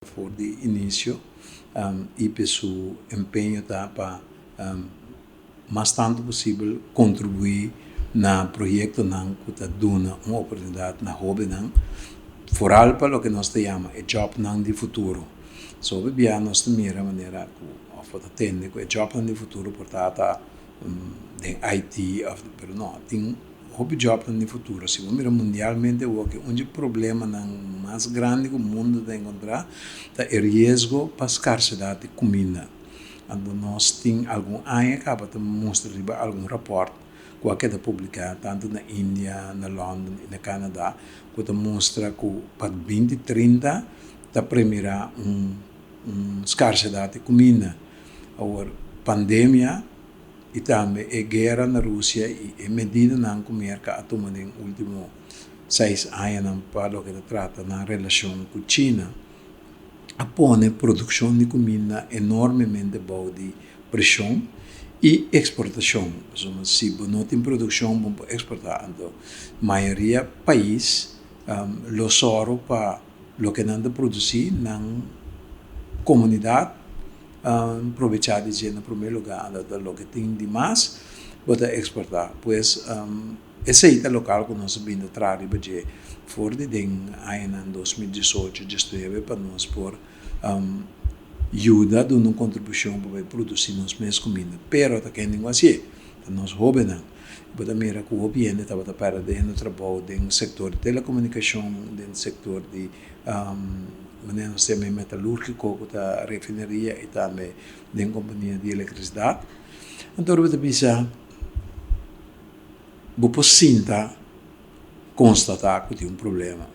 For di inisio IPE su empeño ta pa mas tantu posibel kontribuí na proyektonan ku ta duna un oportunidat na hóbennan, foral pa loke nos ta yama e jòbnan di futuro. So hopi bia nos ta mira manera ku òf bo ta tende ku e jòbnan di futuro por ta ta den IT òf pero no tin Hopi jobnan di futuro. Si bo mira mundialmente awor ke un dje problemanan mas grandi ku mundu ta enkontrá ta e riesgo pa skarsedat di kuminda. Anto nos tin algun aña kaba ta mustra riba algun rapòrt ku a keda publiká tantu na India, na London i na Kanada ku ta mustra ku pa binti 30 ta premirá un un skarsedat di kuminda. Awor pandemia. I tambe e guera na Rusia i e medidanan ku Merka a tuma den ultimo seis añanan pa loke ta trata nan relashon ku China a pone produkshon di kuminda enormemente bou di preshon i eksportashon. Pasobra si bo no tin produkshon bo no por eksportá. Anto mayoria pais lo sòru pa loke nan ta produsí nan komunidat. Probechá di dje na promé lugá anda ta loke tin di mas bo ta eksportá. Pues esei ta lokal ku nos a bin ta traha riba dje for di den añanan 2018, 19 pa nos por yuda duna un kontribushon pa bai produsí nos mes kuminda. Pero ta ken tin ku hasié? Ta nos hóbennan. Bo ta mira ku hopi hende tabata pèrdendo trabou den sektor di telekomunikashon, den sektor di Manera nos ta yama e metalurgiko ku ta refineria i tambe den kompania di elektrisidat. Anto bo ta bisa bo por sinta konstatá ku tin un problema.